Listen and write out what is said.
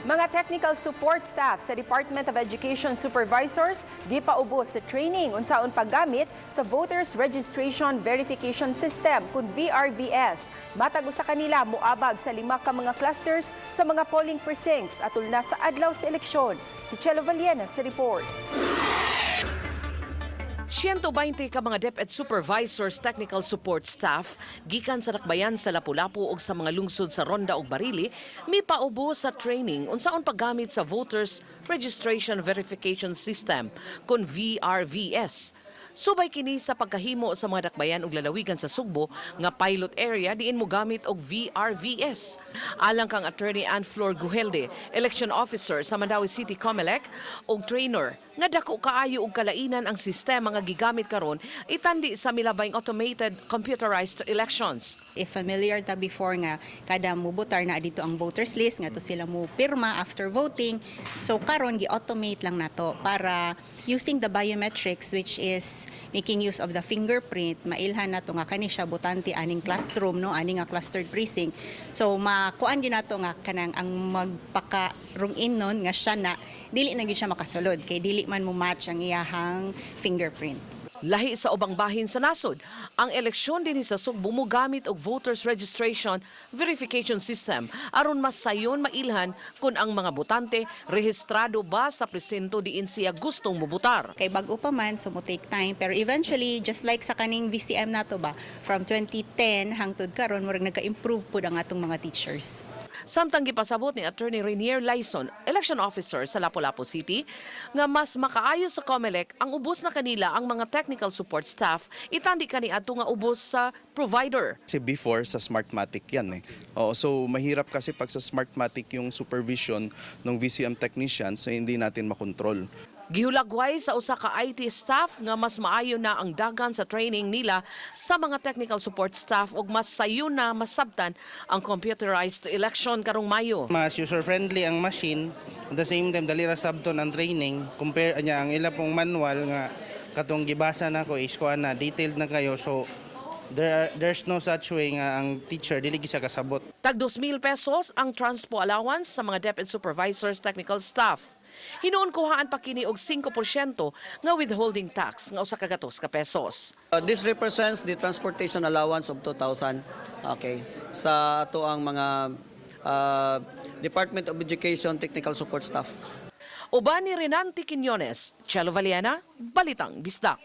Mga technical support staff sa Department of Education supervisors gipaubos sa training unsaon paggamit sa Voters Registration Verification System kun VRVS. Matag usa kanila muabag sa lima ka mga clusters sa mga polling precincts atul na sa adlaw sa eleksyon. Si Chelo Vallena sa report. 120 ka mga DepEd supervisors, technical support staff gikan sa dakbayan sa Lapu-Lapu ug sa mga lungsod sa Ronda ug Barili mipaubo sa training unsaon paggamit sa Voters Registration Verification System kon VRVS. Subay kini sa pagkahimo sa mga dakbayan ug lalawigan sa Sugbo nga pilot area diin mo gamit og VRVS. Alang kang Attorney Ann Flor Guhelde, election officer sa Mandaue City COMELEC ug trainer, nga dako kaayo og kalainan ang sistema nga gigamit karon itandi sa milabayng automated computerized elections. If familiar ta before nga kada mubotar na dito ang voters list nga to sila mo pirma after voting. So karon gi-automate lang nato para using the biometrics, which is making use of the fingerprint, mailhan nato nga kani siya botante aning classroom, no, ani nga clustered precinct. So makuan gyud nato nga kanang ang magpaka rung-in nun nga siya na, dili na gyud siya makasulod kay dili man mo match ang iyahang fingerprint. Lahi sa ubang bahin sa nasod, ang eleksyon dinhi sa Sugbo mogamit og Voters Registration Verification System aron mas sayon mailhan kung ang mga botante rehistrado ba sa presinto diin siya gustong mobotar. Kay bag-o pa man, so mo take time, pero eventually, just like sa kaning VCM nato ba, from 2010 hangtod karon, murag nagka-improve pud ang atong mga teachers. Samtang gipasabot ni Attorney Rainier Lyson, election officer sa Lapu-Lapu City, nga mas makaayo sa COMELEC ang ubos na kanila ang mga technical support staff itandi kaniadto nga ubos sa provider. Kasi before, sa Smartmatic yan eh. Oo, so mahirap kasi pag sa Smartmatic yung supervision ng VCM technicians, eh, hindi natin makontrol. Gihulagway sa usa ka IT staff nga mas maayo na ang dagan sa training nila sa mga technical support staff ug mas sayo na masabtan ang computerized election karong Mayo. Mas user-friendly ang machine. At the same time, dali ra sabton ang training. Compare niya ang ila pong manual nga katong gibasa nako is kuan na, detailed na kayo. So there's no such way nga ang teacher dili gyud siya kasabot. Tag 2,000 pesos ang transpo allowance sa mga DepEd supervisors, technical staff. Hinuon kuhaan pa kini og 5% nga withholding tax nga 100 ka pesos. This represents the transportation allowance of 2,000, okay, sa ato ang mga Department of Education technical support staff. Uban ni Renante Quiñones, Chelo Valiana, Balitang Bisdak.